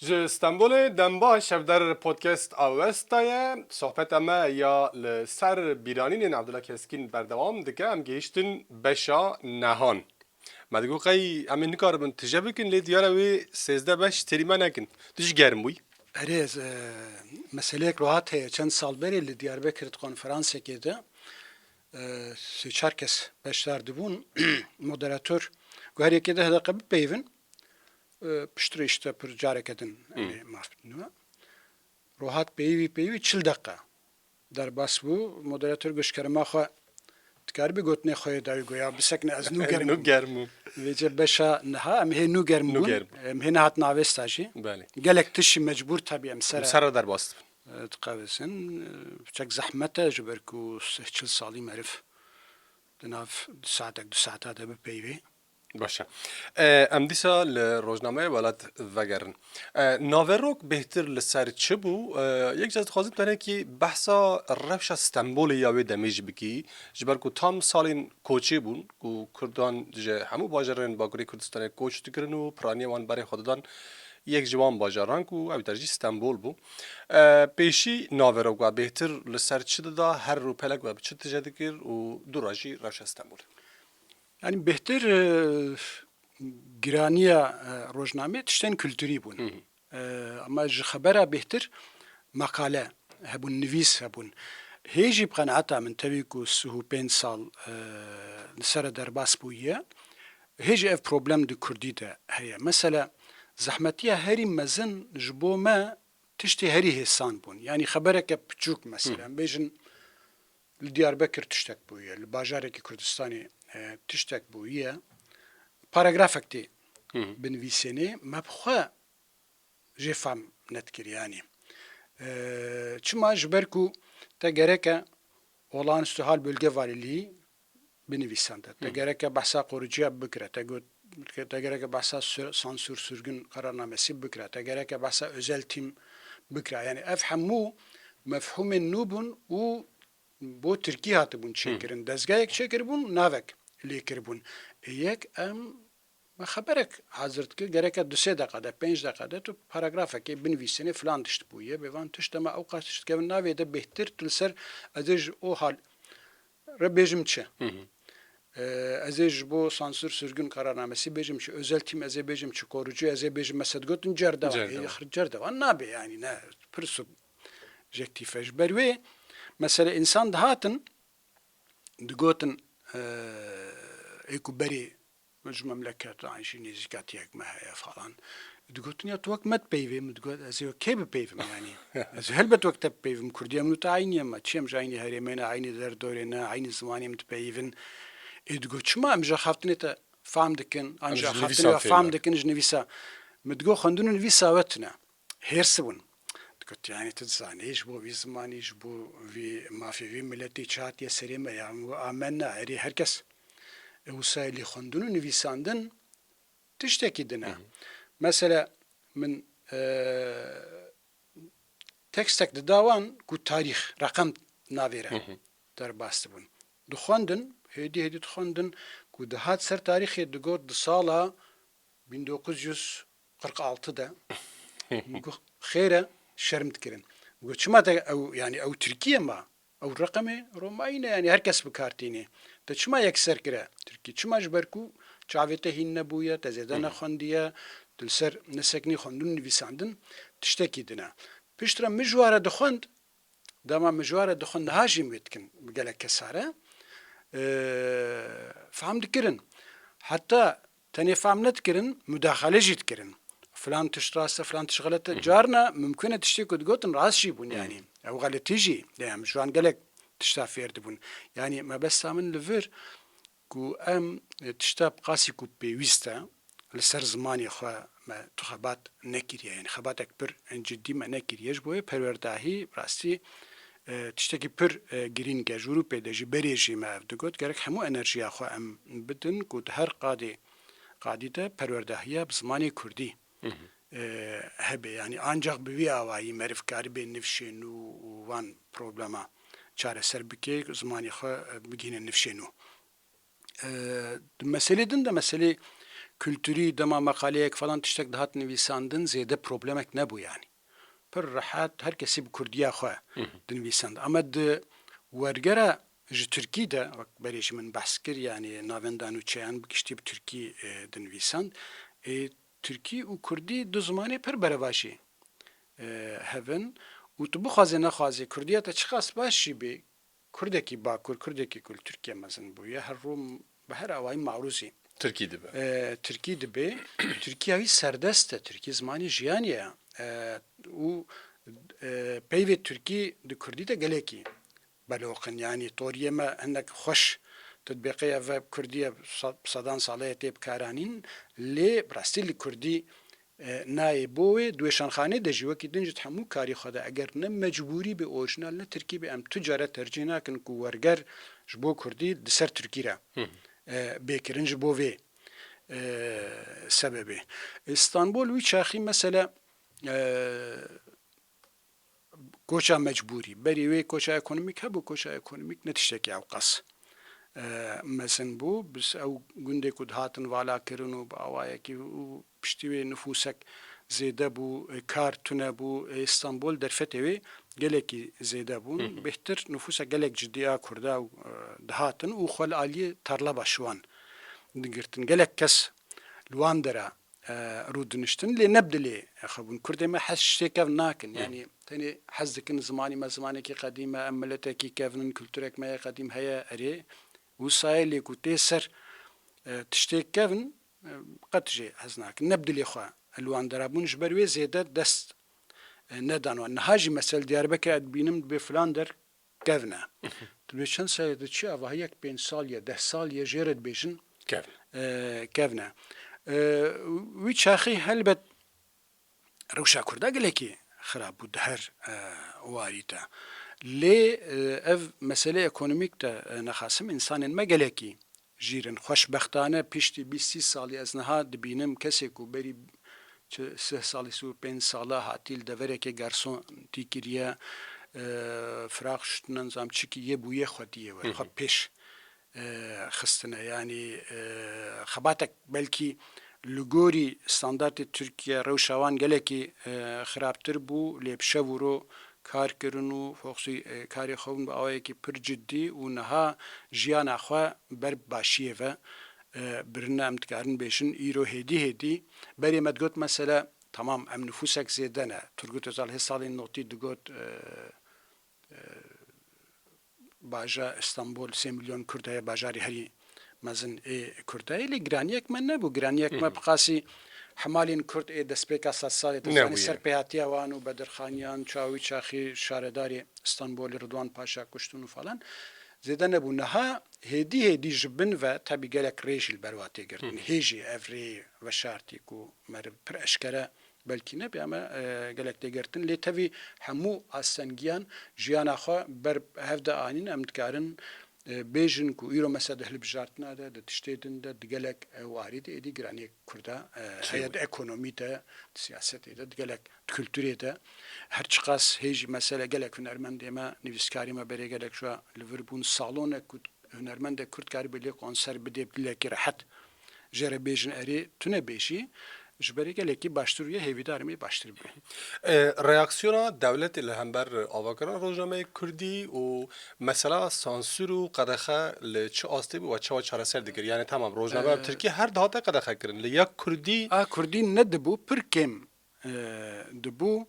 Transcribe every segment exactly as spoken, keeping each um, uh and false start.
Ji Stenbolê dem baş, ev der podcast Avesta ye. Sohbeta me ya li ser bîranînên Abdullah Keskîn berdewam dike. Em gihiştin beşa nehan. Me digot qey em ê nikaribin tije bikin, lê diyar e wê sêzdeh beş têrî me nekin. Tu jî germ bûyî. Erê, ez, e, meseleyek rohat heye. Çend sal berê li Diyarbekir di konferansekê de, e, sê çar kes beşdar dibûn. Moderator got, her yekê deh deqe bipeyivin. E, piştre işte pir careke din, Hmm. em ê maf bidin we. Rohat peyivî peyivî çil deqe derbas bû. Moderator got, ji kerema xwe dikaribî gotinê xwe yê dawî goya bisekine, ez nû germ Nû im. germ im. Vêce beşa niha em hê nû germ Nû bûn. germ. Em hê nehatin avêsta jî. Belê. Gelek tişt jî mecbûr tabî em ser Em ser re derbas dibin. e, diqewisin. E, çek zehmet e ji ber ku sih çil salî meriv di nav du saetek, du saeta de bipeyivê. Baş e. E, em dîsa li rojnameya Welat vegerin. E, naverok bêhtir li ser çi bû? E, yek cez dixwazim tenekî behsa rewşa Stenbolê ya wê demê jî bikî. Ji ber ku tam salên koçê bûn, ku Kurdan ji hemû bajarên Bakurê Kurdistanê koç dikirin û piraniya wan berê xwe didan yek ji wan bajaran ku ew der jî Stenbol bû. E, pêşî naveroka bêhtir li ser çi dida, her rûpelek we bi çi tije dikir û dûra jî rewşa Stenbolê? Yanî bêhtir, e, giraniya, e, rojnameyê tiştên kulturî bûn. Hı hı. E, ama ji xebera bêhtir meqale hebûn, nivîs hebûn. Hê jî bi qenaeta min tevî ku sih û pênc sal, e, li ser re derbas bûye. Hê jî ev problem di kurdî de heye. Mesela zehmetiya herî mezin ji bo me tiştê herî hêsan bûn. Yanî xebereke piçûk mesela, Hı. em bêjin li Diyarbekir tiştek bûye, li bajarekî Kurdistanê, e, tiştek bûye, paragrafek tê Hı hı. binivîsênê, me bi xwe jê fam nedikir yanî. E, çima? Ji ber ku te gereke olağanüstü hal bölge valiliği binivîsande. Te Hı. gereke behsa korucuya bikire, te got, te gereke behsa sür-, sansür sürgün kararnamesi bikire, te gereke behsa özel tim bikire. Yani ev hemû mefhumên nû bûn û bo Tirkî hatibûn çêkirin. Hı. Dezgayek çêkiribûn, navek lê kiribûn. Ê yek em me xeberek hazir dikir, gereke du sê deqa de, pênc deqa de tu paragrafekê binivîsênê filan tişt bûye, bê van tişt dema ew qas tişt dikevin navê de bêhtir tu li ser ez ê ji o hal re bêjim çi? Hı hı. Ee, ez ê ji bo sansür sürgün kararnamesi bêjim çi? Özel tim ez ê bêjim çi? Korucu ez ê bêjim, mesela digotin cerdevan. Cerdevan. Ê, xir cerdevan nabe yani, ne pir subjektîf e. Ji ber wê mesela insan dihatin digotin, ee, ê ku berê ji memleket an jî nêzîkatiyek me heye falan. Digotin ya tu wek me dipeyivê, min digot ez ê wek kê bipeyivim yani. Ez ê helbet wek te bipeyivim. Kurdiya min û te eynî ye me. Çi em ji eynî herêmê ne, eynî derdorê ne, eynî zimanê em dipeyivin. Ê digot çima em ji xaftinê te fam dikin, an Em ji ji xaftinê nivîsan we fam fêm dikin ji nivîsa. Min digot xwendin û nivîsa we tune. Hêrs bûn. Digot yani tu dizanî ji bo vî zimanî, ji bo vî mafê vî miletî çi hatiye serê me ya. Min got a me ne, erê her kes. E, wisa lê xwendin û nivîsandin tiştekî din e. Hı hı. Mesela min, e, tekstek dida wan ku tarîx, reqem navê re Hı hı. derbas dibûn. Dixwendin, hêdî hêdî dixwendin ku dihat ser tarîxê digot di sala bin dokuz yüz kırk altı de. Min got xêr e, şerm dikirin. Min got çima te ew, yani ew Tirkiye ma? Ew reqemê Romayî ne, yani her kes bi kar tînê. Te çima yekser kire Tirkî? Çima? Ji ber ku çavê te hîn nebûye, te zêde Hı hı. nexwendiye, tu li ser nesekinî xwendin û nivîsandin tiştekî din e. Piştre min ji ware dixwend, dema min ji ware dixwend, niha jî em wê dikin bi gelek kesa re, e, fam dikirin. Heta tenê fam nedikirin, mudaxale jî dikirin. Filan tişt rast e, filan tişt xelet e. Hı hı. Carna mimkun e tiştê ku digotin rast jî bûn Hı hı. yani. Ew xeletî jî, yani em ji wan gelek tişta fêr dibûn. Yani mebesta min li vir ku em, e, tişta bi qasî ku pêwîst e, li ser zimanê xwe me tu xebat nekiriye. Yani xebatek pir cidî me nekiriye. Ji bo yê perwerdahî rastî, e, tiştekî pir, e, girîng e. Ji Ewropê de jî berê jî me ev digot. Gerek hemû enerjiya xwe em bidin ku di her qadê, qadî de perwerdahiya bi zimanê kurdî, Hı hı. e, hebe. Yani ancak bi vî awayî meriv karibê nifşên nû û van problema çareser bike, zimanê xwe, e, bigihîne nifşên nû. E, di meselê din de meselê kulturî, dema meqaleyek falan tiştek dihat nivîsandin, zêde problemek nebû yanî. Pir rehet her kesî bi kurdiya xwe dinivîsand. Ama di wergera ji tirkî de, wek berê jî min behs kir, yanî navenda nûçeyan bi giştî bi tirkî, e, dinivîsand. E, tirkî û kurdî du zimanê pir berevaşî, e, hev in û tu bixwazê nexwazê kurdiya te çiqas baş jî bê, kurdekî bakur, kurdekî ku li Tirkiye mezin bûye, her rû bi her awayî marûzî Tirkî dibe. E, tirkî dibe. Tirkiya wî serdest e, tirkî zimanê jiyanê ye. E, û, e, peyvê tirkî di kurdî de gelekî beloq in. Yanî toriyê me hinek xweş, tu dibê qey ev kurdî ye, sa-, sedan sale ye tê bikaranîn, lê bi rastî li kurdî, e, nayê bo wê. Di wêşanxanê de jî wekî din jî di hemû karî xwe de eger ne mecbûrî bê, orîjinal ne tirkî bê, em tu care tercîh nakin ku werger ji bo kurdî di ser tirkî re, e, bê kirin ji bo vê, e, sebebê. Îstanbul wî çaxî mesele, e, koça mecbûrî. Berî wê koça ekonomîk hebû, koça ekonomîk ne tiştekî ewqas, e, mezin bû. Biz ew gundê ku dihatin vala kirin û bi awayekî û piştî wê nifûsek zêde bû, e, kar tune bû, e, Îstanbul derfetê wê gelekî zêde bûn. Bêhtir nifûsek gelek cidî a Kurda, e, dihatin û xwe li aliyê tarlaba şiwan digirtin. Gelek kes li wan dera e, rûdiniştin, lê ne bi dilê xwe bûn. Kurdê me hez ji tiştê kevn nakin. Hı. Yanî tenê hez dikin zimanî me zimanekî qedîm e, em miletekî kevn in, kulturek me yê qedîm heye, erê. Wisa ye lê ku tê ser, e, tiştê kevn, e, qet jê hez nakin. Ne bi dilê xwe li wan dera bûn, ji ber wê zêde dest, e, nedan wan. Niha jî mesel Diyarbekir ez dibînim dibê filan der kevn e. Tu bê çend sal e, diçî, avahiyek pênc sal ye, deh sal ye, jê re dibêjin, kevn, e, kevn e. E, wî çaxî helbet rewşa Kurda gelekî xirab bû di her, e, warî de. Lê, e, ev meselê ekonomîk de, e, nexasim însanên me gelekî jîr in. Xweşbextane piştî bîst sî salî ez niha dibînim kesê ku berî çi sih salî, sî û pênc sala hatî li deverekê garsonî kiriye, e, firaq şutine, nizam çi kiriye, bûye xwediyê we, Hı hı. xwe pêş, e, xistine. Yanî, e, xebatek belkî li gorî standartê Tirkiye rewşa wan gelekî, e, xirabtir bû, lê bi şev û ro kar kirin û foxsî, e, karê xwe hûn bi awayekî pir cidî û niha jiyana xwe ber bi başiyê ve, e, birine, em dikarin bêjin îro hêdî hêdî. Berê me digot mesele, temam, em nifûsek zêde ne. Turgut Özal hê salên notî digot, e, e, baja Îstanbul sê milyon Kurd heye, bajarî herî mezin ê Kurd heye, lê giraniyek me nebû. Giraniyek Hı me hı. bi qasî hemalên Kurd ê destpêka sedsalê, tu zanî Nebûye. ser pêhatiya wan û Bedirxaniyan, çawî çaxî şaredarê Îstanbulê Ridwan Paşa kuştin û falan, zêde nebû. Niha hêdî hêdî ji bin ve tebî gelek rê jî li ber wa tê girtin. Hı hı. Hê jî ev rê veşartî ku meriv pir eşkere belkî nebe, ama, e, gelek tê girtin. Lê tevî hemû astengiyan jiyana xwe ber hev de anîn, em dikarin, e, bêjin ku îro mesela di hilbijartina de, di tiştê din de, di gelek, e, warî de êdî giraniyê Kurda, e, Kê heye wê? Di ekonomî de, di siyasetê de, di gelek, di kulturê de. Her çiqas hê jî mesele gelek hunermendê me, nivîskarê me berê gelek ji we li vir bûn, salonek ku hunermendek Kurd karibê lê konser bidê bi dilekî rehet jê re bêjin erê, tune bêjî, ji berê gelekî baştir bûye, hêvîdar im ê baştir bibe. E, reaksiyona dewletê li hember avakirina rojnameyê Kurdî û mesela sansûr û qedexe li çi astê bû we çawa çareser dikir? Yani tamam, rojnameya E, Tirkî her dihate qedexe kirin. Li ya Kurdî A Kurdî nedibû, pir kêm, e, dibû.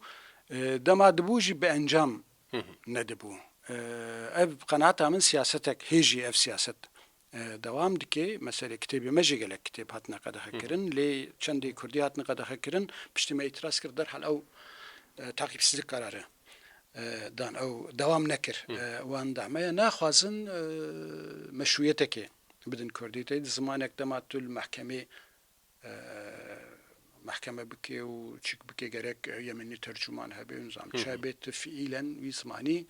E, dema dibû jî bi encam Hı hı. nedibû. E, ev qenaeta min siyasetek, hê jî ev siyaset, e, dewam dike. Meselê kitêbê me jî gelek kitêb hatine qedexe Hı hı. kirin, lê çendê Kurdî hatine qedexe kirin, piştî me îtiraz kir, derhal ew, e, takîpsizlik kararı, e, dan, ew dewam nekir. Hı. E, wan da me ya naxwazin, e, meşruiyetekê bidin Kurdî. Tê di zimanek dema tu li mehkemê, e, mehkeme bike û çik bike, gerek, e, yemenî tercûman hebe û nizam Hı hı. çi hebe, tu fiîlen wî zimanî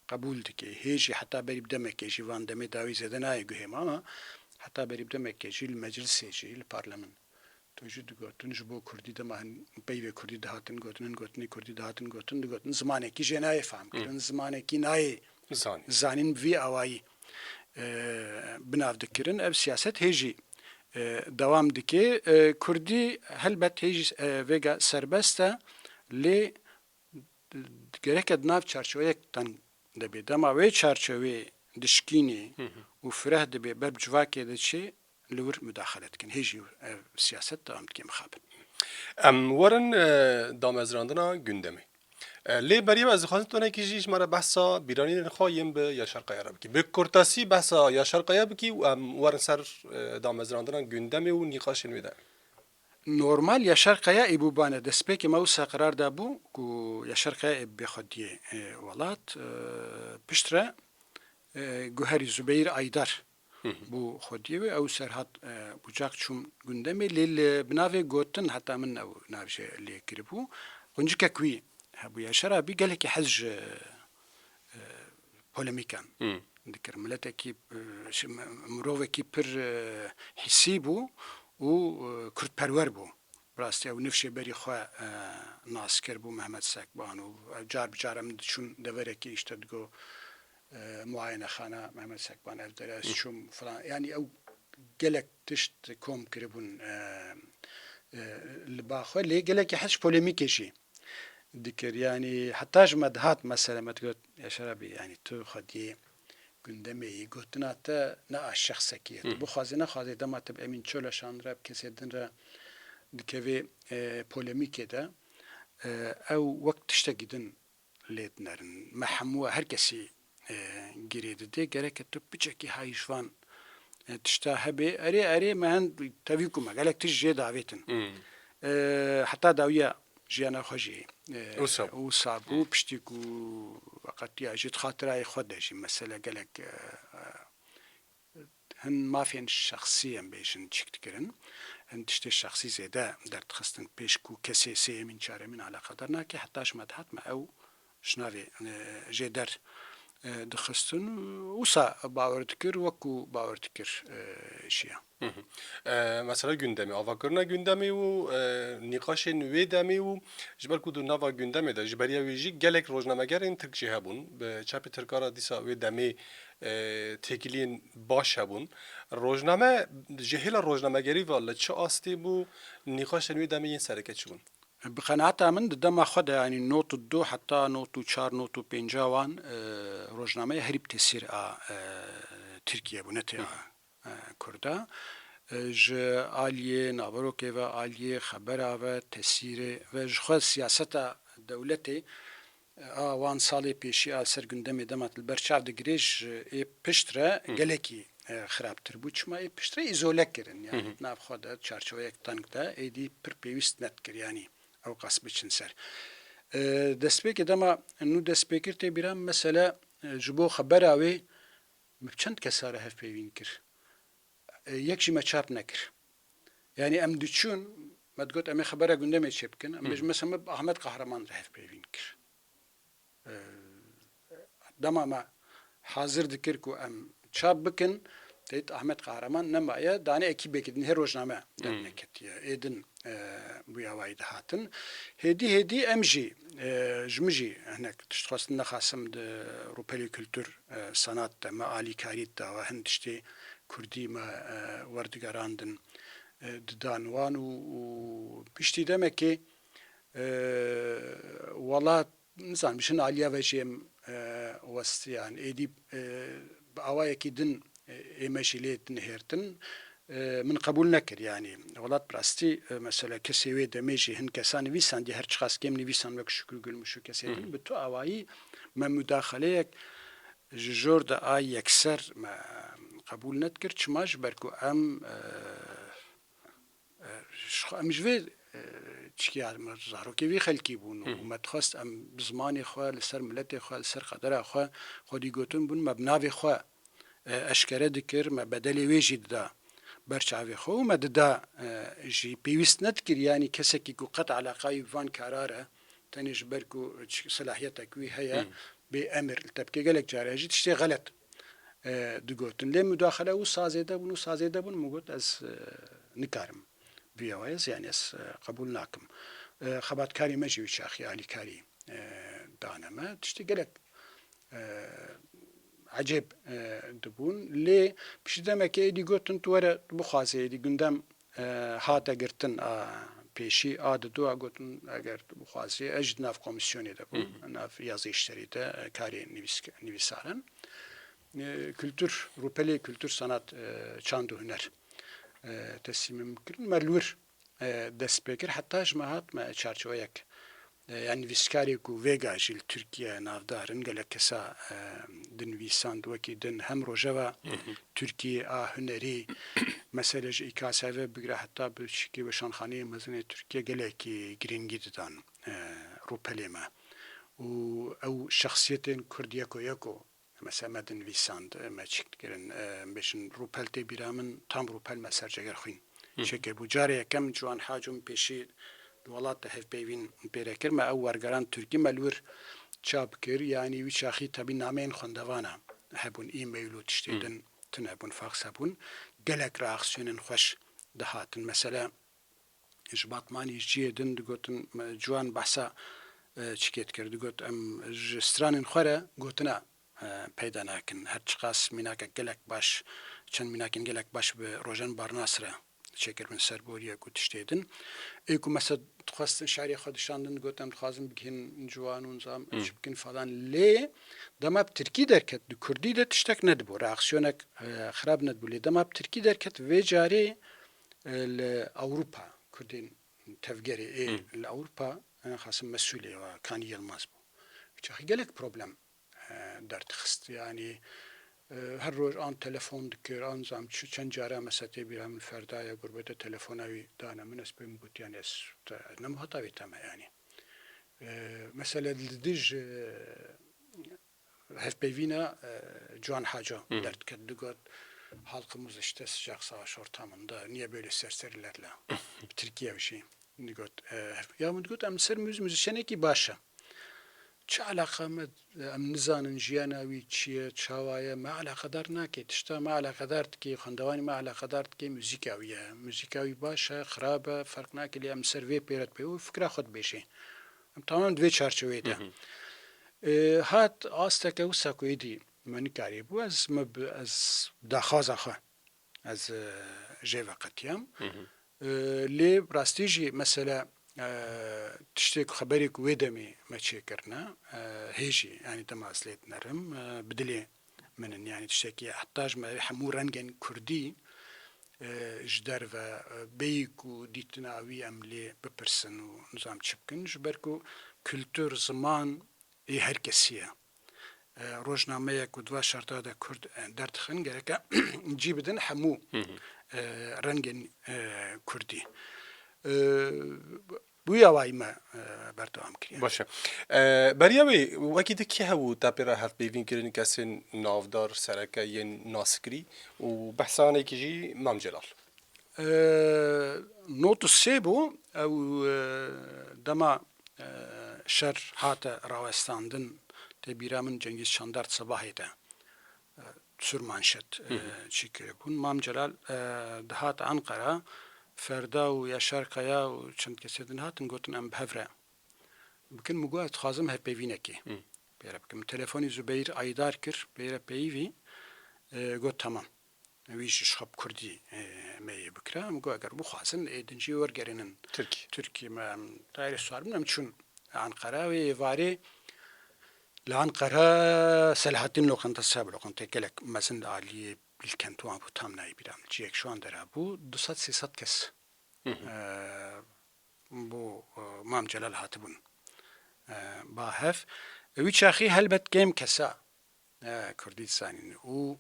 qebûl dike. Hê jî heta berî bi demekê jî, van demê dawî zêde nayê guhê me, ama heta berî bi demekê jî li meclisê jî, li parlemin, tu jî digotin, ji bo Kurdî dema hin peyvê Kurdî dihatin gotin, hin gotinê Kurdî dihatin gotin, digotin, zimanekî jê nayê fam Hı. kirin, zimanekî nayê Zanîn. zanîn bi vî awayî, e, binav dikirin. Ev siyaset hê jî, e, dewam dike. E, Kurdî helbet hê jî, e, vêga serbest e, lê gereke di nav çarçoweyek teng de bê. Dema wê çarçowê dişkînê Hı hı. û fireh dibê, ber bi civakê diçê, li wir mudaxele dikin. Hê jî ev siyaset dewam dike mixabin. Em werin, e, damezrandina gundemê. E, lê beriya ez dixwazim tu hinekî jî ji me re behsa bîranînên xwe yên bi Yaşar Kaya re bikî. Bi kurtasî behsa Yaşar Kaya bikî û em werin ser, e, damezrandina gundemê û nîqaşên wê de. Normal Yaşar Kaya ê bûbane destpêkê me wisa qerar dabû ku Yaşar Kaya ê bibe xwediyê, e, welat, e, piştre, e, guherî Zubeyir Aydar Hı hı. bû xwediyê wê. Ew serhat, e, Bucak çûm gundemê, lê li binavê gotin heta min ew nav jê lê kiribû. Quncikek wî hebû Yaşar abî gelekî hez ji, e, polemîkan Hı. dikir. Miletekî, e, şi-, mi-, mirovekî pir, e, hîsî bû û, e, kurdperwer bû. Bi rastî ew nifşê berî xwe, e, naskir bû Mehmet Sekban û ew car bi car em diçûn deverekê îşte digo, e, muayenexana Mehmet Sekban ev dere ez Hı. çûm filan. Yanî ew gelek tişt kom kiribûn, e, e, li ba xwe. Lê gelekî hez ji polemîkê jî dikir. Yanî heta ji me dihat mesele me digot, Yaşar abî, yanî tu xwediyê gundemê yî, gotina te ne a şexsekî ye. Tu Hı. bixwazî nexwazî dema te bi Emîn Çolaşan re, bi kesê din re dikevê, e, polemîkê de, e, ew wek tiştekî din lê dinerin. Me hemû, her kesî, e, girê didê. Gereke tu piçekî hay ji van, e, tişta hebe. Erê, erê, me hin tevî ku me gelek tişt jê davêtin. Hmm. E, heta dawiya jiyana xwe jî, e, Wisa bû. wisa bû. Hmm. Piştî ku veqetiya jî di xatirayê xwe de jî mesele gelek, e, e, hin mafên şexsî em bêjin çîk dikirin. Hin tiştê şexsî zêde derdixistin pêş ku kesê sêyemîn, çaremîn eleqedar nake. Heta ji me dihat me ew ji navê, e, jê der, e, dixistin. Wisa bawer dikir, wekû bawer dikir, e, jiya. Hı hı. E, mesela gundemê, avakirina gundemê û, e, nîqaşên wê demê û ji ber ku di nava gundemê de ji beriya wê jî gelek rojnamegerên tirk jî hebûn. Bi çapê tirka re dîsa wê demê e, têkiliyên baş hebûn. Rojname, ji hêla rojnamegerî ve li çi astê bû, nîqaşên wê demê yên sereke çi bûn? Bi qenaeta min di dema xwe de, yanî nod û du heta nod û çar, nod û pênc wan, e, rojnameya herî bi tesîr a, e, Tirkiye bû, ne tê Hı. a, e, Kurda. E, ji aliyê naverokê ve, aliyê xebera ve, tesîrê ve, ji xwe siyaseta dewletê, a wan salê pêşî a ser gundemê dema li ber çav digirê ji ê pişt re Hı. gelekî, e, xirabtir bû. Çima ê pişt re îzole kirin, yanî Hı hı. di nav xwe de, çarçoweyek teng de, êdî pir pêwîst nedikir, yanî ew qas biçin ser. E, destpêkê dema nû dest pê kir tê bîra min, mesele, e, ji bo xebera wê min bi çend kesa re hevpeyvîn kir. E, yek jî me çap nekir. Yanî em diçûn, me digot, "Em ê xebera gundemê çêbikin." Em Hı hı. bêjin, mesela, me bi Ahmet Kahraman re hevpeyvîn kir. E, dema me hazir dikir ku em çap bikin, têt Ahmet Kahraman nemaye, danê ekîbekî din, hê rojname Hı. derneketiye. Ê din, e, bûyawayî dihatin. Hêdî hêdî em jî, e, ji min jî hinek tişt xwestin, nexasim di rûpelê kultur, e, sanat de me alîkarî dawa, hin tiştê kurdî me, e, werdigerandin, e, didan wan û, û piştî demekê, e, welat, nizanim, ji hin aliya ve jî em, e, westiyan. Êdî, e, bi awayekî din, e, ê me jî lê dinihêrtin. E, min qebûl nekir, yanî welat bi rastî, e, mesela kesê wê demê jî hin kesan nivîsandiye, her çiqas kêm nivîsan wek Şükrü Gülmüş û kesê Hı din, hı. bi tu awayî me mudaxeleyek ji jor de a yekser me qebûl nedikir. Çima? Ji ber ku em, e, e, ji xwe, em ji vê, e, çikiya me zarokê vî xelkî bûn û Hı hı. me dixwest em bi zimanê xwe, li ser miletê xwe, li ser qedera xwe, xwedî gotin bûn, me bi navê xwe e, eşkere dikir, me bedelê wê jî dida ber çavê xwe û me dida, e, jî pêwîst nedikir, yanî kesekî ku qet eleqayî bi van kara re, tenê ji ber ku çi-, selahiyetek wî heye, Hmm. bê emir, li tepkê gelek care jî tiştê xelet, e, digotin. Lê mudaxele wisa zêde bûn, wisa zêde bûn, min got, ez, e, nikarim. Vî awayê ez, yanî ez, e, qebûl nakim. E, xebatkarê me jî wî çaxî alîkarî, e, dane me. Tiştê gelek, e, ecêb, e, dibûn. Lê piştî demekê êdî gotin, tu were, tu bixwazê êdî gundem, e, hate girtin a pêşî, a didu a gotin, eger tu bixwazî, ez jî di nav komîsyonê de bûm, Hı hı. nav yazı işlerî de, e, karê nivîsk-, nivîsaran. E, kultur, rûpelê kultur, sanat, e, çand û huner, e, teslîmê min kirin. Me li wir, e, dest pê kir. Heta ji me hat me çarçeweyek, e, ya nivîskarê ku vêga jî li Tirkiye navdar in, gelek kesa, e, dinivîsand wekî din hem rojeva Hı hı. Tirkiyê a hunerî, mesele ji Î K S V bigire heta bi çikê weşanxaneyê mezin ê Tirkiye gelekî girîngî didan, e, rûpelê me. Û ew şexsiyetên Kurd yeko yeko, mesela me dinivîsand, me çîk dikirin, e, em bêjin rûpel tê bîra min, tam rûpel me ser ceger xwîn Hı. çêkiribû. Carê yekem Ciwan Haco min pêşî di welat de hevpeyvîn pê re kir, me ew wergeran tirkî me li wir çap kir, yanî wî çaxî tebî nameyên xwendevana hebûn, e-mail û tiştê Hı. din tune bûn, fax hebûn. Gelek reaksiyonên xweş dihatin. Mesela, ji Batmanî ji cihê din digotin, me, ciwan behsa, e, çikê dikir. Digot, em ji stranên xwe re gotina, e, peyda nakin. Her çiqas mînakek gelek baş, çend mînakên gelek baş bi Rojen Barnas re çêkiribin ser boriyek û tiştê din. Ê ku mesela dixwestin şerê xwe dişandin, digot, em dixwazin bigihîn ciwan û nizam Hı. çi bikin falan. Lê dema bi tirkî derket, di kurdî de tiştek nedibû. Reaksiyonek, e, xirab nedibû. Lê dema bi tirkî derket, vê carê e, li Ewropa, Kurdên tevgerê ê Hı. li Ewropa, e, xasim mesûlê wa Kanî Yilmaz bû. Çaxî gelek problem, e, derdixist. Yanî, e, her roj an telefon dikir, an zam çi, çend cara mesela tê bîra min Ferda ya gurbete telefona wî dane min, ez pê min gotiyan ez te, ez ne muhatavê te me yanî. E, mesela li dij, e, hevpeyvîna, e, Ciwan Haco Hı hı. derdket, digot, halkımız işte sıcak savaş ortamında, niye böyle serserilerle? Bi Tirkiye bir şey. Digot, e, hev-, ya min digot, em ser müz-, müzisyenekî baş e. Çi alaqa me, em nizanin jiyana wî çi ye, çawa ye, me alaqedar nake. Tişta me alaqedar dike, xwendevanî me alaqedar dike, muzîka wî ye. Muzîka wî baş e, xirab e, ferq nake, lê em ser vê pêre dibê û fikra xwe dibêjê. Em tamam di vê çarçeweyê de. Hı hı. E, hat asteke wisa ku êdî me nikarîbû, ez me bi, ez daxwaza xwe, ez, e, jê veqetiyam. Hı hı. E, lê rastî jî mesele, e, tiştê ku xeberê ku wê demê me çêkirine, e, hê jî, yanî dema ez lê dinerim, e, bi dilê min in. Yanî tiştekî heta ji me hemû rengên kurdî, e, ji derve, e, bêyî ku dîtina wî em lê bipirsin û nizam çi bikin, ji ber ku kultur, ziman ê her kesî ye. E, rojnameyek ku di va şerta de kurd, e, derdixin, gereke cî bidin hemû, Hı hı. e, rengên, e, kurdî. E, Bi wî awayî me, e, berdewam kiriye. Baş e. E, beriya wê, wekî di kî hebû te pê re hevpeyvîn kirin kesên navdar, sereke yên naskirî û behsa hinekî jî Mam Celal? E, nod û sê bû, ew, e, dema, e, şer hate rawestandin, tê bîra min Cengîz Çandar di sebahê de, e, sur manşet, e, Hı hı. çêkiribûn. Mam Celal, e, dihat Anqara, Ferda û Yaşar Kaya û çend kesê din hatin, gotin, em bi hev re bikin. Min got, ez dixwazim hevpeyvînekê Hı. pê re bikim. Min telefonî Zubeyir Aydar kir, pê re peyivî, e, got, temam. Wî jî ji xwe bi kurdî, e, me yê bikira. Min got, eger bixwazin, ê din jî wergerînin Tirkî. Tirkî, me, em tayarê sar bûn, em çûn Anqara. Wê êvarê li Anqara Selahattîn Lokantası hebû, lokanteyek gelek mezin li aliyê Bilkent wan bû, tam nayê bîra min. Cihek ji wan dera bû, du sed sê sed kes, Hı hı. e, bo, e, Mam Celal hatibûn, e, ba hev. Wî çaxî helbet kêm kesa, e, kurdî dizanîn. Û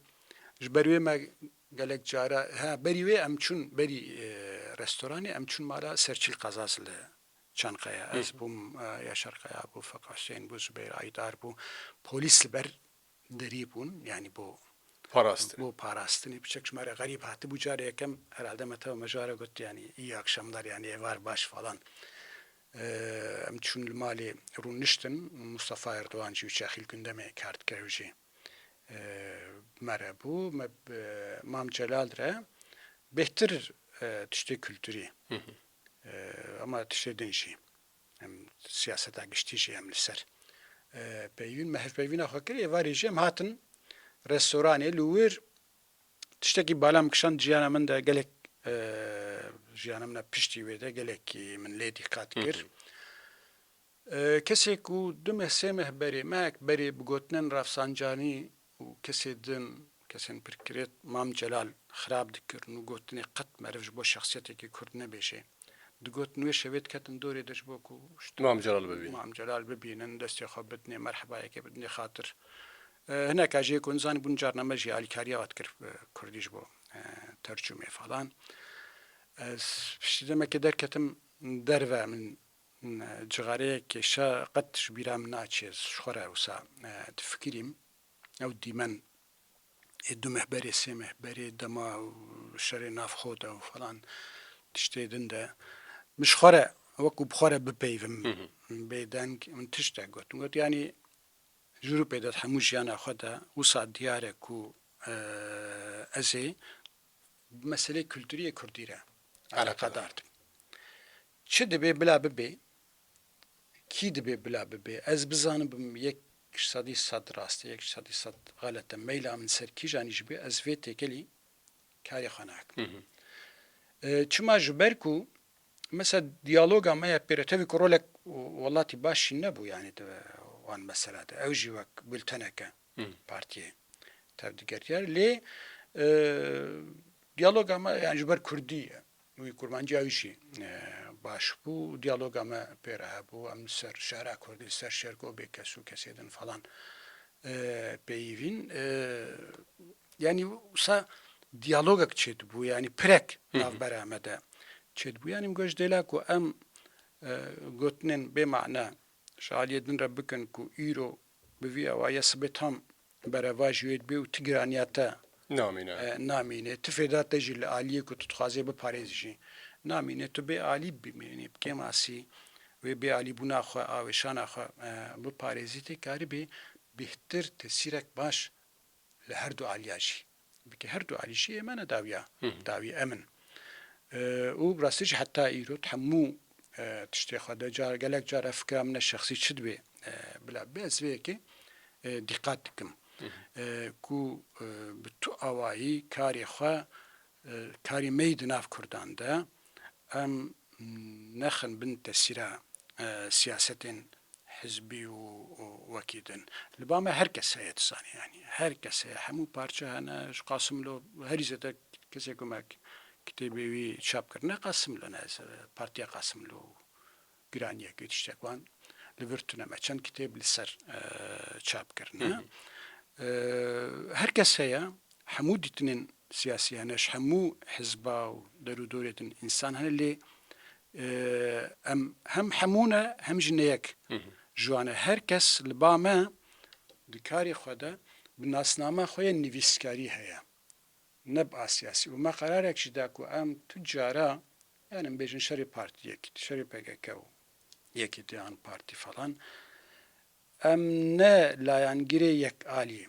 ji ber wê me gelek cara, ha, berî wê em çûn berî, e, restoranê, em çûn mala Serçîl Qazaz li Çankaya. Ez Hı hı. bûm, e, Yaşar Kaya bû, Feka Hüseyin bû, Zubeyir Aydar bû. Polîs li ber derî bûn, yanî bo Parastin. bo parastinê. Piçek ji me re xerîb hatibû, carê yekem herhalde me tev me ji re got, yanî, iyi akşamlar, yanî, êvar baş falan. Ee, em çûn li malê rûniştin, Mustafa Erdoğan jî û Şexîl Gündemê kar dikir, ew jî, ee, me re bû. Me bi Mam Celal re bêhtir, ee, tiştê kulturî, Hı hı. ee, ama tiştê din jî. Em siyaseta giştî jî em li ser, e, peyvîn, me hevpeyvîna xwe kir, êvarê jî em hatin restoranê li wir tiştekî bala min kişand jiyana min de gelek, e, jiyana min de piştî wê de gelekî min lê dîqat kir. E, kesê ku du meh sê meh berê, mehek berê bi gotinên rafsancanî û kesê din, kesên pirkiret Mam Celal xirab dikirin û gotinê qet meriv ji bo şexsiyetekî Kurd nebêje. Digotin wê şevê diketin dorê de ji bo ku Mam Celal bibînin. Mam Celal bibînin, destê xwe bidinê, merhebayekê bidinê xatir. E, hineka jê ku nizanî bûn carna me jî alîkariya we dikir, e, Kurdî ji bo, e, tercûmê falan. Ez piştî demekê derketim derve, min, min, e, cixareyek kêşa qet ji bîra min naçê, ez ji xwe re wisa, e, difikirîm. Ew dîmen ê du meh berê, sê meh berê dema şerê navxwe de û falan tiştê din de min ji xwe re, wekû bi xwe re bipeyivim, bêdeng min tiştek got. Min got, yanî ji rûpê de hemû jiyana xwe de wisa diyar e ku, e, ez ê bi meselê kulturiyê Kurdî re eleqedar dim. Çi dibê bila bibê, kî dibê bila bibê, ez bizanim bim yek ji sedî sed rast e, yek ji sedî sed xelet e. Meyla min ser kîjanî jî bê, ez vê têkelî karê xwe nakim. E, çima ji ber ku, mesela, diyaloga me ya pêre, tevî ku rolek welatî baş jî nebû, yanî, di wan mesela de. Ew jî wek bultenek e partiyê tevdigeriyar. Lê, e, diyaloga me, yanî, ji ber Kurdî ye. Wî kurmanciya wî jî, e, baş bû. Diyaloga me pê re hebû. Em li ser şehra Kurdî, li ser şêrgo bê kes û kesê din falan, e, peyivîn. E, yanî wisa diyalogek çêdibû, yanî pirek navbera me de çêdibû. Yanî min got, ji dêla ku em, e, gotinên bê mane ji aliyê din re bikin ku îro bi vî awayî sibê tam berevajî wê dibê û ti giraniya te namîne. E, namîne. Ti fêda te jî li aliyê ku tu dixwazê biparêzî jî namîne. Tu bê alî bimînî, bi kêmasî wê bê alîbûna xwe, awêşana xwe, e, biparêzî, tê karî bê bêhtir tesîrek baş li her du aliya jî bike. Her du alî jî ê me ne dawiya, dawî em in. E, û bi rastî jî heta îro di hemû, e, tiştê xwe de car, gelek cara fikra min e şexsî çi dibe, e, bila be, ez vê yekê, e, dîqat dikim. E, ku, e, bi tu awayî karê xwe, e, karê me yî di nav Kurdan de em nexin bin tesîra, e, siyasetên hizbî û, û wekî din. Li ba me her kes heye, tu zanî, yanî her kes heye. Hemû parçe hene, ji Qasimlo herî zêde kesê ku me kitêbê wî çap kirine, Qasimlo ne, ez, e, Partiya Qasimlo û giraniyekê tiştek wan li vir tune me. Çend kitêb li ser, e, çap kirine. E, her kes heye, hemû dîtinên siyasî hene, ji hemû hizba û derûdorê din însan hene, lê, e, em hem hemû ne, hem jî ne yek ji wan e. Her kes li ba me di karê xwe de bi nasnama xwe yê nivîskarî heye. Ne bi a siyasî. Û me qerarek jî da ku em tu cara, yani em bêjin şerê partiyekî, şerê P K K û yekî diyan partî falan, em ne layangirê yek alî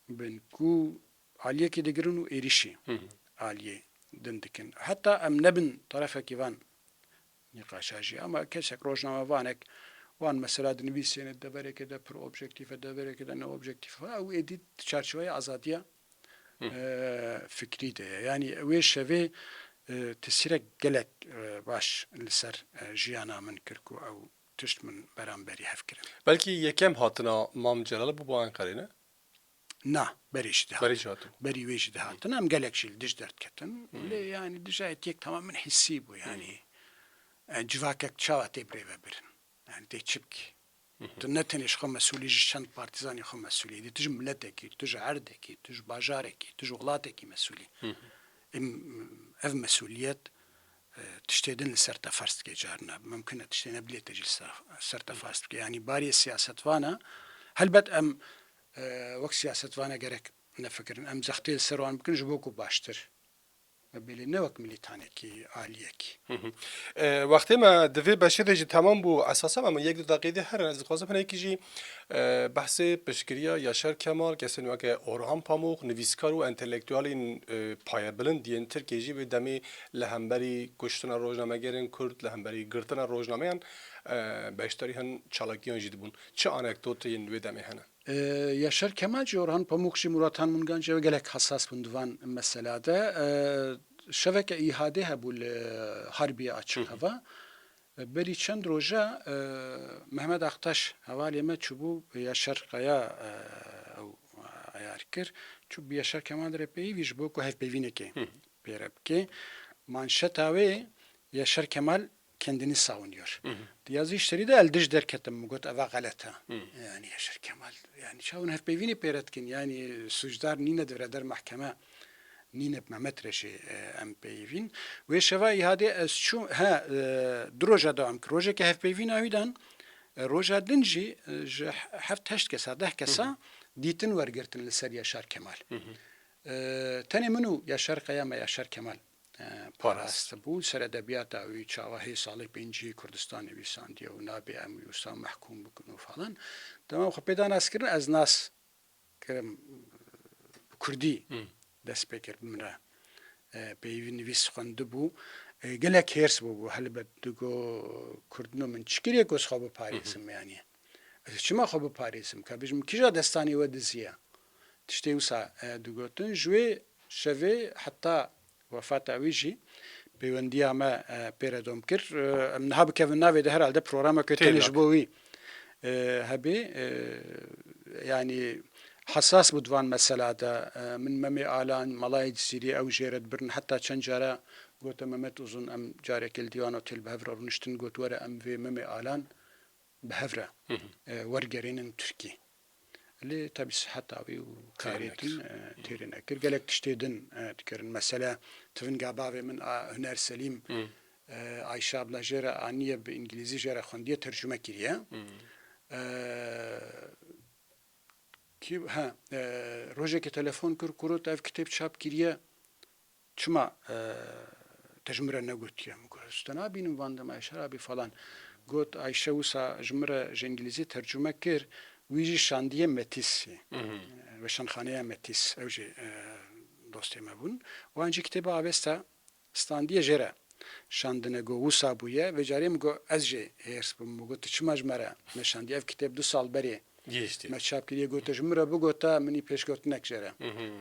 bin ku aliyekî digirin û êrîşî aliyê din dikin. Heta em nebin terefekî van nîqaşa jî. Ama kesek, rojnamevanek, wan mesela dinivîsêne, deverekê de pir objektîf e, deverekê de ne objektîf e. Ew êdî di çarçoveya azadiya, e, fikrî de ye. Yanî wê şevê, e, tesîrek gelek, e, baş li ser, e, jiyana min kir ku ew tişt min beramberî hev kirin. Belkî yekem hatina Mam Celal bû bo Enqerê, ne? Na, berê jî dihat. Berê jî hatibû. Berî wê jî dihatin. Em gelek jî li dij derdiketin. Lê, yanî, dija yekek tamamen hissî bû, yanî. E, civakek çawa tê birêvebirin? Yanî, tê çi bikî? Tu ne tenê ji xwe mesûlî, ji çend partîzanê xwe mesûlî. Dê tu ji miletekî, tu ji erdekî, tu ji bajarekî, tu ji welatekî mesûlî. Em, ev mesûliyet, e, tiştê din li ser te ferz dike carna. Mimkun e tiştê ne bilê te jî li ser, ser te ferz bike. Yanî barê siyasetvana, helbet em, e, wek siyasetvana gerek nefikirin. Em zextê li ser wan bikin ji bo ku baştir me bê, lê ne wek milîtanekî, aliyekî. E, wextê me di vê beşê de jî temam bû. Esasen em yek du deqîqê de herin. Ez dixwazim hinekî jî, e, behsê piştgiriya Yaşar Kemal, kesên weke Orhan Pamuk, nivîskar û entelektûalên, e, payebilind yên Tirkiyê jî vê demê li hemberî kuştina rojnamegerên Kurd, li hemberî girtina rojnameyan, e, beşdarî hin çalakiyan jî dibûn. Çi anekdoteyên wê demê hene? E, Yaşar Kemal jî, Orhan Pamuk jî, Murat Han Mungan jî ew gelek hesas bûn di van mesela de. E, şeveke îhadê hebû li Harbiye Açık Hava. E, berî çend roja, e, Mehmet Aktaş hevalê me çûbû Yaşar Kaya, e, ew, e, eyar kir. Çû bi Yaşar Kemal re peyivî ji bo ku hevpeyvînekê pê re bike. Manşeta wê Yaşar Kemal kendini savunuyor. Di yazî îşterî de el dij derketim, min got, eva xelet e. Yani Yaşar Kemal, yani çawa hûn hevpeyvînê pê re dikin, yani sûcdar nîne, di vir e der mehkeme nîne, bi Mehmet re jî, e, em peyivîn. Wê şeva îhadê ez çûm, he, e, du roja dewam kir. Rojeke hevpeyvîna wî dan, e, roja din jî, e, ji heft heşt kesa, deh kesa dîtin wergirtin li ser Yaşar Kemal. E, tenê min û Yaşar Kaya me Yaşar Kemal e, parastibû. Ser edebiyata wî, çawa hê salê pêncî Kurdistanê wîsandiye û nabê em wî wisa mehkûm bikin û falan. Dema xwe pê da nas kirin, ez nas kirim, bi kurdî dest pê kir, bi min re, e, peyivî nivîs xwendibû. E, gelek hêrs bûbû, helbet digo, kurdino min çi kiriye ku ez xwe biparêzim, yani? Ez çima xwe biparêzim? Ka bêjim, kîja destanê we diziye? Tiştê wisa, e, digotin. Ji wê şevê heta wefata wî jî pêwendiya me, e, pê re dom kir. E, em niha bikevin navê de, herhalde programeke tenê ji bo wî, e, hebê. E, yani hesas bû di van mesela de. E, min Memê Alan, Melayê Cizîrî, ew jê re dibirin. Heta çend cara gote Mehmet Uzun, em carekê li Dîwan Otel bi hev re rûniştin, got, were em vê Memê Alan bi hev re, e, wergerînin Tirkî. Lê tebî siheta wî û karê din, e, têrê nekir. Gelek tiştê din, e, dikirin. Mesela tivinga bavê min a Huner Selîm, e, Ayşe abla jê re aniye, bi îngilîzî jê re xwendiye, tercume kiriye. E, kî, he, e, rojekê telefon kir, kurot ev kitêb çap kiriye. Çima, e, te ji min re negotiye? Min got, ez te nabînim van dema, Yaşar abi falan. Got, Ayşe wisa ji min re ji îngilîzî tercume kir, wî jî şandiye Metîsê. E, weşanxaneya Metîs, ew jî, e, dostê me bûn. Wan jî kitêba Avesta standiye jê re şandine, got, wisa bûye. Vê carê min got, ez jê hêrs bûm. Min got, tu çima ji me re neşandiye? Ev kitêb du sal berê Gihiştî. Me çap kiriye, gote, ji min re bigota, min î pêşgotinek jê re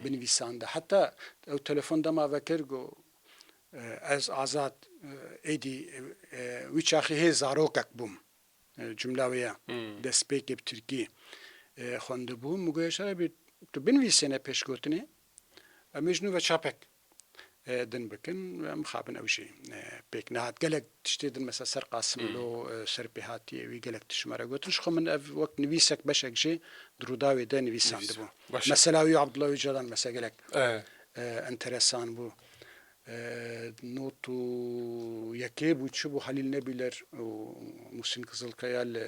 binivîsande. Heta ew telefon dema vekir, got, e, ez azad, e, êdî, e, wî çaxî hê zarokek bûm. E, cumla wê ye. Destpêkê bi tirkî, e, xwendibû. Min got, Yaşar abi, tu binivîsêne pêşgotinê, em ê ji nû ve çapek e, din bikin. Em mixabin ew jî, e, pêk nehat. Gelek tiştê din, mesela ser Qasimlo, e, ser pêhatiyê wî gelek tişt me re gotin. Ji xwe min ev wek nivîsek beşek jî di Rûdawê de nivîsandibû. Mesela wî Abdullah Ocalan mesela gelek, e, enteresan bû. E, not û yekê bû, çi bû, Halil Nebiler û Muhsin Kızılkaya li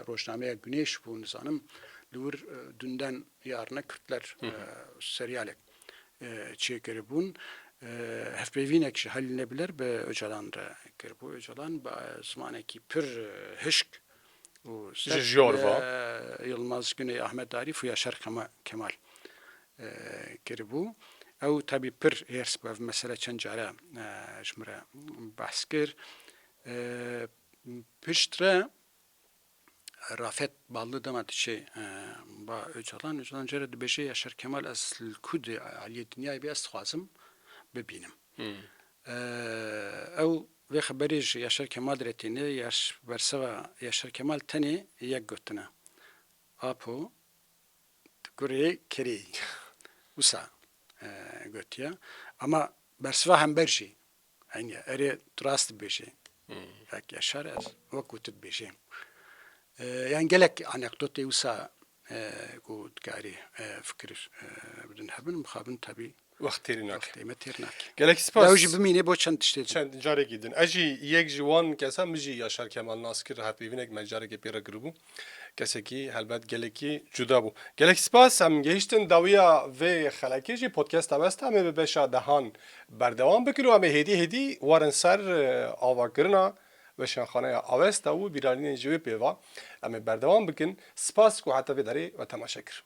rojnameya Güneş bû, nizanim. Li wir, e, Dünden Yarına Kürtler, e, seriyalek e, çêkiribûn. E, hevpeyvînek ji Halil Nebiler bi Ocalan re kiribû. Ocalan bi zimanekî pir, e, hişk û ji sert Jorva, e, Yilmaz Güney, Ahmet Arif û Yaşar Kema-, Kemal, e, kiribû. Ew tabî pir hêrs bû. Ev mesele çend care, e, ji min re behs kir. E, piştre Rafet Ballı dema diçe, e, ba Ocalan, Ocalan jê re dibêje, Yaşar Kemal, ez li ku de aliyê dinyayê bî, ez dixwazim bibînim. E, ew vê xeberê ji Yaşar Kemal re têne, yaş-, bersiva Yaşar Kemal tenê yek gotine. Apo, tu kurê kerê yî. Wisa, e, gotiye. Ama bersiva hember jî Henge, erê, tu rast dibêjî. Kak Yaşar, ez wek ku tu dibêjî. E, yan gelek anekdotê wisa, e, ku dikarî, e, fikir, e, bidin hebin, mixabin tabî Wext têrî nake. Wextê me têr nake. Gelekî spas. Ew jî bimîne bo çend tiştê din. Çend carekî din. Ez jî yek ji wan kesan, min jî Yaşar Kemal nas kir, hevpeyvînek me carekê pê re kiribû. Kesekî helbet gelekî cuda bû. Gelek spas, em gehiştin dawiya vê xelekê jî, podcast Avesta, em ê bi beşa dehan berdewam bikin û em ê hêdî hêdî werin ser, e, avakirina weşanxaneya Avesta û bîranînên ji wê pê ve em ê berdewam bikin. Spas ku heta vê derê we temaşe kir.